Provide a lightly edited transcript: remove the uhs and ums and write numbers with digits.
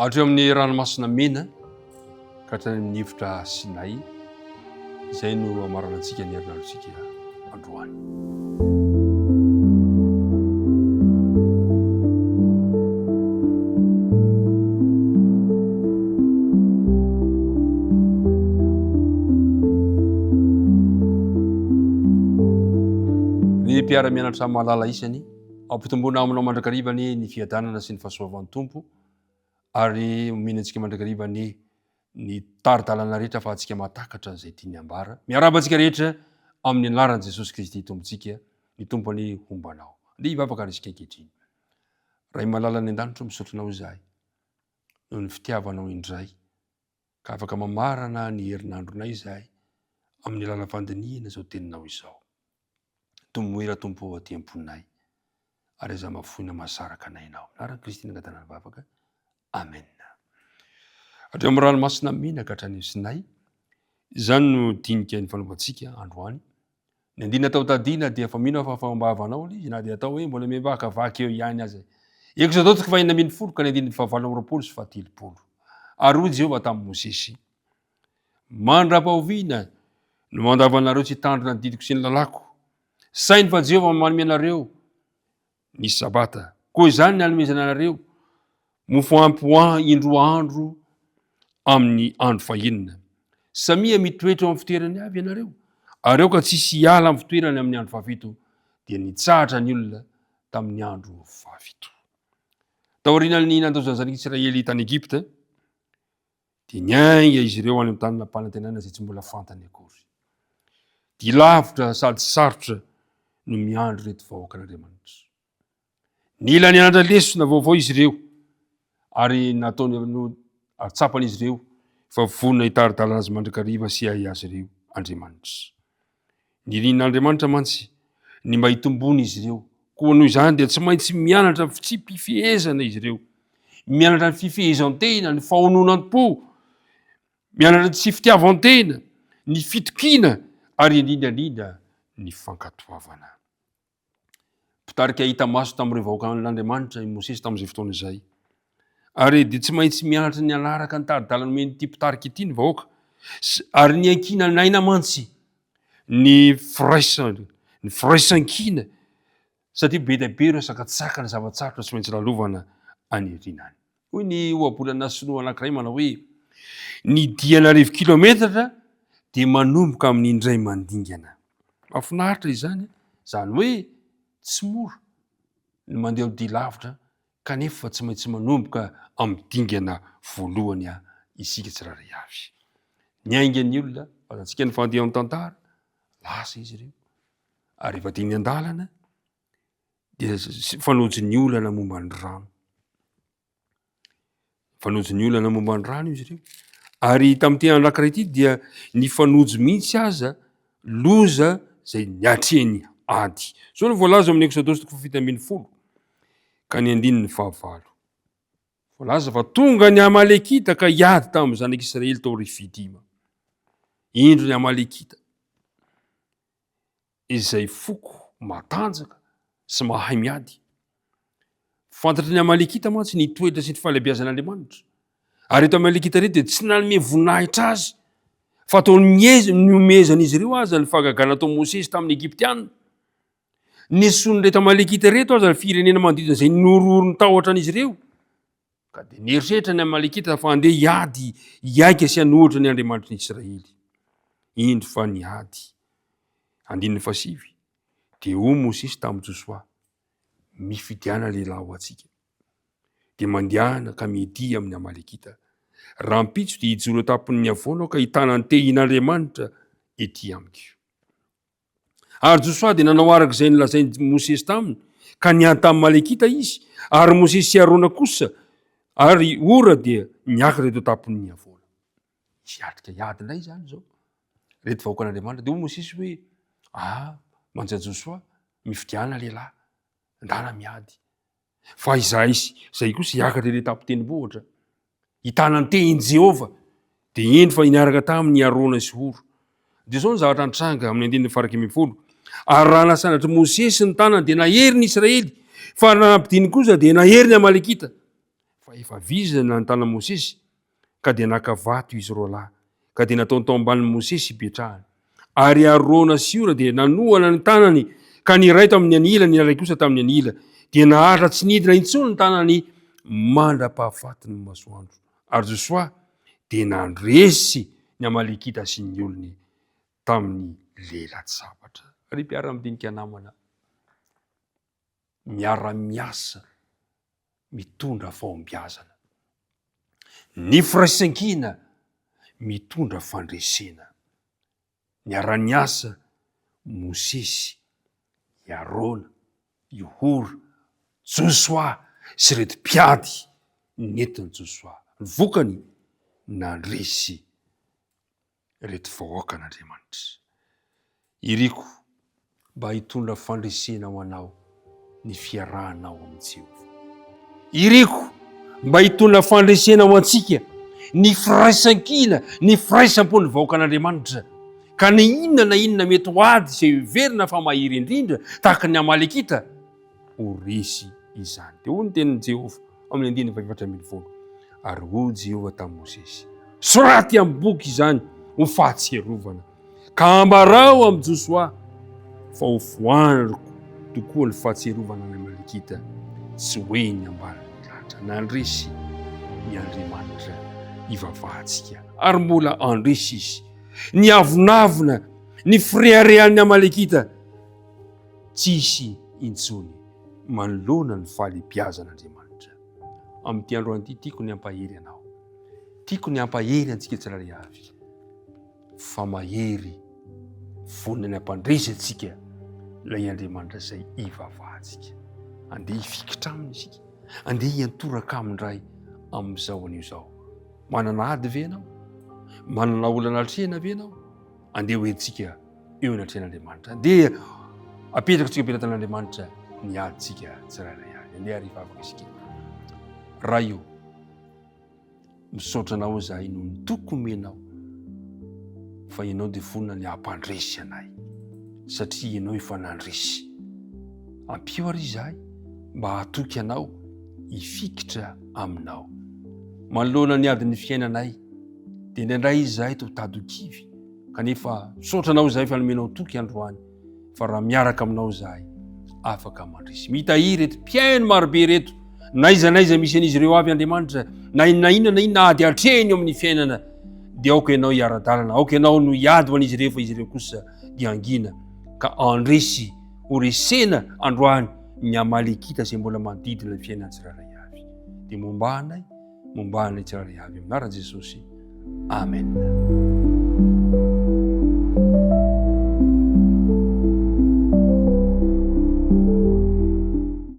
Hatreo amin'ny ranomasina mena ka hatrany amin'ny efitra Sinay, izay no hamaranantsika ny herinandrontsika androany. Ry mpiara-mianatra malala isany, ampitomboina aminao mandrakariva anie ny fiadanana sy ny fahasoavan'ny Tompo. ary omena antsika mandrakariva anie ny tari-dalana rehetra afahantsika mahatakatra an'izay tiany ambara. Miarahaba antsika rehetra amin'ny anaran'i Jesosy Kristy Tompontsika, ny Tompo anie homba anao. Andeha hivavaka ary isika ankehitriny. Ray malala any an-danitra, misaotra anao izahay noho ny fitiavanao indray ka afaka mamarana ny herinandronay izahay amin'ny alalan'ny fandinihana izao teninao izao. Tomoera Tompo ô aty am-ponay ary aza mafoina mahasaraka anay Ianao. Anaran'i Kristy nangatana ny vavaka. Amen. Hatreo amin'ny ranomasina mena ka hatrany Sinay. Izany no dinika ny fanaovantsika androany. Ny andina atao tadiana dia efa mino aho fa fahombavanao ilay izy na dia atao hoe mbola mivakavaky eo ihany aza. Eksodo toko fahenina ambin'ny folo ka ny andininy fahavalo amby roapolo sy fahatelopolo. Ary hoy Jehovah tamin'i Mosesy, Mandra-pahoviana no handavanareo tsy hitandrina ny didiko sy ny lalàko? Saino fa Jehovah manome anareo ny Sabata. Koa izany ny hanomezana anareo mofo ampy ho ahy indroa andro amin'ny andro fahenina. Samia mitoetra eo amin'ny fitoerany avy ianareo, ary aoka tsy hisy hiala amin'ny fitoerany amin'ny andro fahafito. Dia nitsahatra ny olona tamin'ny andro fahafito. Taorian'ny nandaozan'ny zanak'Israely tany Egypta, dia niainga izy ireo any amin'ny tany nampanantenaina izay tsy mbola fantany akory. Dia lavitra sady sarotra no miandry ireto vahoakan'Andriamanitra. Nila nianatra lesona vaovao izy ireo ary nataony no ary tsapan'izy ireo fa vonona hitari-dalana azy mandrakariva sy hiahy azy ireo Andriamanitra. Nirin'Andriamanitra mantsy ny mba hitomboan'izy ireo. Koa noho izany dia tsy maintsy mianatra ny fitsipi-pifehezana izy ireo. Mianatra ny fifehezan-tena, ny fahononam-po, mianatra ny tsy fitiavan-tena, ny fitokiana ary indrindra indrindra ny fankatoavana. Mpitarika hita maso tamin'ireo vahoakan'Andriamanitra i Mosesy tamin'izay fotoana izay. Ary dia tsy maintsy mianatra ny hanaraka ny tari-dalana nomen'ity mpitarika ity ny vahoaka. Ary niankinan'aina mantsy ny firaisana, ny firaisankina, satria be dia be ireo sakantsakana zava-tsarotra tsy maintsy lalovana any aoriana any. Hoy ny ohabolana sinoa anankiray manao hoe, Ny dia an'arivo kilometatra dia manomboka amin'ny indray mandingana. Mahafinaritra izany, izany hoe tsy mora ny mandeha dia lavitra kanefa tsy maintsy manomboka amin'ny dingana voalohany isika tsirairay avy. Niainga ny olona, fantatsika ny fandehan'ny tantara, lasa izy ireo ary efa teny an-dalana dia fanojo ny olana momba ny rano. Fanojo ny olana momba ny rano izy ireo. Ary tamin'ity anankiray ity dia nifanojo mihitsy aza loza izay niatrehiny ady. Izao no voalaza ao amin'ny Eksodosy toko faha-17 ka ny andininy fahavalo. Voalaza fa tonga ny Amalekita ka hiady tamin'ny zanak'Israely tao Refidima. Indro ny Amalekita. izay foko matanjaka sy mahay miady. Fantatry ny Amalekita mantsy ny toetra sy ny fahalehibiazan'Andriamanitra. Ary eto Amalekita ireto dia tsy nanome voninahitra azy, fa toa nomezan'izy ireo aza ny fahagagana nataon'i Mosesy tamin'ny Egyptiana. Nesoin'ireto Amalekita ireto aza ny firenena manodidina izay norohoro ny tahotra an'izy ireo. Ka dia nieritreritra ny Amalekita fa handeha hiady hiaika sy hanohitra ny Andriamanitry ny Israely. Indro fa niady. Andininy fahasivy, Dia hoy Mosesy tamin'i Josoa, Mifidiana lehilahy ho antsika, dia mandehana ka miadia amin'ny Amalekita. Rahampitso dia hijoro eo an-tampon'ny havoana aho ka hitana ny tehin'Andriamanitra ety amiko. Ary Josoa dia nanao araka izay nolazain'i Mosesy taminy, ka niady tamin'ny Amalekita izy, ary Mosesy sy Arona kosa ary Hora dia niakatra eto an-tampon'ny havoana. Hiatrika hiady indray izany izao. Reto vahoakan'Andriamanitra. Dia hoy Mosesy hoe, Ah, manja Josoa, mifidiana lehilahy, ndana miady. Fa izahay izay kosa hiakatra ery an-tampon-tendrombohitra, hitana ny tehin'i Jehovah. Dia indro fa niaraka taminy i Arona sy Horo. Dia izao ny zavatra nitranga amin'ny andininy faha-iraika ambin'ny folo, Ary raha nasandratr'i Mosesy ny tanany, dia nahery ny Israely, fa raha nampidininy kosa, dia nahery ny Amalekita. Fa. Fa efa vizana ny tanan'i Mosesy, ka dia naka vato izy roalahy, ka dia nataony tao ambanin'i Mosesy hipetrahany. Ary Arona sy Hora dia nanohana ny tanany, ka ny iray tamin'ny anila, ny iray kosa tamin'ny anila. Dia naharitra tsy nidina intsony ny tanany mandra-pahafatiny ny masoandro. Ary Josoa dia nandresy ny Amalekita sy ny olony tamin'ny lela-tsabatra. Ry mpiara-midinika namana, miara-miasa mitondra fahombiazana. Ny firaisankina mitondra fandresena. Niara-niasa Mosesy, i Arona, i Hora, Josoa sy ireto mpiady nentin'i Josoa. Ny vokany, nandresy ireto vahoakan'Andriamanitra. Iriko mba hitondra fandresena ho anao ny fiarahanao amin'i Jehovah. Iriko mba hitondra fandresena ho antsika ny firaisankina, ny firaisam-pon'ny vahoakan'Andriamanitra. Ka na inona na inona mety ho ady izay heverina fa mahery indrindra, tahaka ny Amalekita, ho resy izany. Dia hoy ny tenin'i Jehovah amin'ny andininy faha-14, Ary hoy Jehovah tamin'i Mosesy, Soraty amin'ny boky izany ho fahatsiarovana, ka ambarao amin'i Josoa fa ho foaniko tokoa ny fahatsiarovana ny Amalekita tsy ho eny ambanin'ny lanitra. Nandresy ny Andriamanitra ivavahantsika, ary mbola handresy izy. Ny avonavona, ny fireharehan'ny Amalekita tsy hisy intsony manoloana ny fahalehibiazan'Andriamanitra. Amin'ity androany ity, tiako ny hampahery anao. Tiako ny hampahery antsika tsirairay avy fa mahery vonona ny hampandresy antsika ilay Andriamanitra izay ivavahantsika. Andeha hifikitra aminy isika, andeha hiantoraka aminy indray amin'izao anio izao. Manana ady ve ianao? Manana olana atrehina ve ianao? Andeha ho entintsika eo anatrehan'Andriamanitra. Andeha apetraka tsika am-pelatan'Andriamanitra ny adintsika tsirairay avy. Andeha ary hivavaka isika. Ray o, misaotra anao izahay noho ny toky omenao fa ianao dia vonona ny hampandresy anay satria ianao efa nandresy. Ampio ary izahay mba hatoky anao hifikitra aminao. Manoloana ny adin'ny fiainanay dia indraindray izahay toa tady ho kivy kanefa misaotra anao izahay fa nomenao toky androany fa raha miaraka aminao izahay afaka mandresy. Mitahiry ireto mpihaino marobe ireto na aiza na aiza misy an'izy ireo avy Andriamanitra na inona inona na inona ady atrehiny eo amin'ny fiainana dia aoka ianao hiara-dalana, aoka ianao no hiady ho an'izy ireo fa izy ireo kosa dia hangina ka handresy ho resena androany ny Amalekita izay mbola manodidina ny fiainan'ny tsirairay avy. Dia momba anay, momba anay tsirairay avy amin'ny anaran'i Jesosy. Amen.